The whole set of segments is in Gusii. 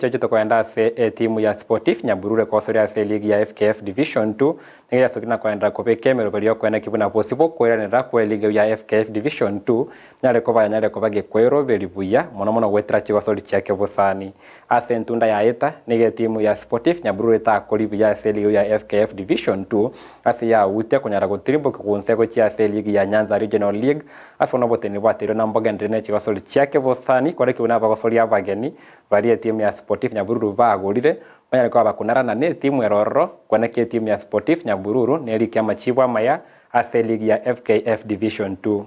Chiache tokoenda ase etimu ya Sportif Nyabururu ekosoria ase eligi ya FKF Division 2 nigo yasokire na koenderera kobeka emeroberi y'okoeneki buna bosio bw'okoiranerera kw'eligi eyio ya FKF Division 2 nyare koba yanyare koba gekweroberia buya mono mono goetera chigosori chia kebosani. Ase entunda yaeta nigo etimu ya Sportif Nyabururu etakori buya ase eligi eyio ya FKF Division 2 ase yautia konyara gotirimbokia gonse gochia ase eligi ya Nyanza Regional League ase bono oboteneneri bwateirwe na mbogenderere ne chigosori chia kebosani korwa buna abagosori abageni Baria etimu ya Sportif Nyabururu bagorire, banyare koba bakunarana netimu ere ororo, kweneki etimu ya Sportif Nyabururu nerike amachibu amaya ase eligi ya FKF Division 2.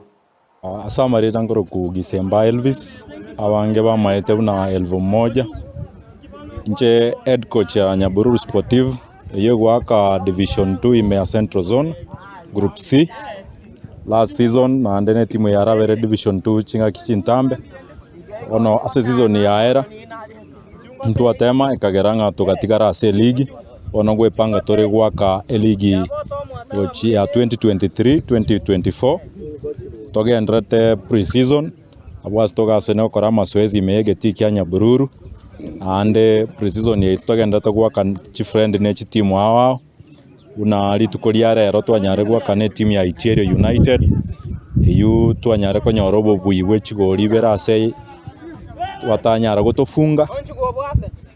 Ase amarieta nkorokwa Gisemba Elvis, abange bamaete buna Elfu Moja. Inche head coach ya Nyabururu Sportive eyio egoaka division 2 ime ya Central Zone group C. Last season naende ne etimu yarabere division 2 chingaki chintambe. Bono ase season yaera, ntwatema ekagera ng'a togatigara ase eligi, bono ngoepanga tore goaka eligi gochia 2023 2024, togendererete pre-season, abwo ase togasene gokora amazoezi ime ya egetii kia Nyabururu, naende pre-season yaito togendererete goaka chifriend ne chitimu ao ao. Buna rituko ria rero twanyare goakana etimu ya Itiario United, eyio twanyare konyora obobui bwe chigori ibere ase batanyara gotofunga,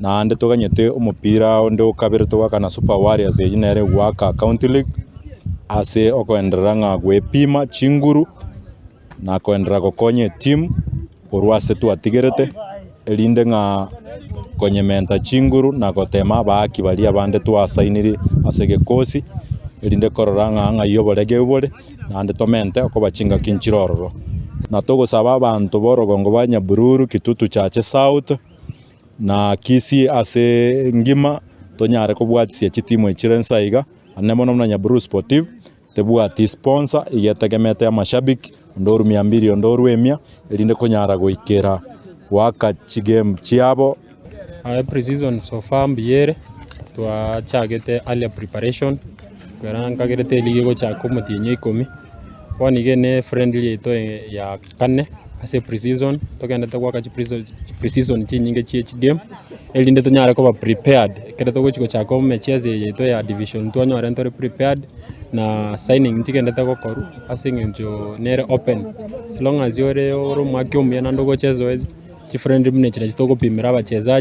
naende toganyete omopira onde o kabere togoakana Super Warriors eyio nere egoaka County League, ase okoenderera ng'a goepima chinguru. na koenderera gokonya etimu korwa ase twatigerete, erinde ng'a konyementa chinguru na gotema abaaki baria abande twasainiri ase egekosi, erinde korora ng'a ng'ai oboregeu bore, naende tomente okoba chingaki nchire ororo. Na togosaba abanto b'orogongo bwa Nyabururu, Kitutu Chache South, na Kisii ase engima, tonyare kobwatisia chitimu echire nsa iga, naende mono buna Nyabururu Sportive. Tebwati sponsor, iga etegemete amashabiki, onde orwa mia mbiri onde orwa emia, erinde konyara goikera goaka chigame chiabo. Aye pre-season so far mbuya ere, twachagete earlier preparation, ekero nkagerete eligi egochaka omotienyi o ikomi, bono iga ene friendly yaito ya kane ase pre-season, togendete goaka chi pre-season chinyinge chie chigame, erinde tonyare koba prepared ekero togochi gochaka emechieso eye yaito ya division twanyore ntore prepared, na signing nchigendete gokorwa ase eng'encho nere open, as long as ore ore omwake omuya naende ogocha ezoezi, chifriendly buna echi nachi togopimera abachezaji.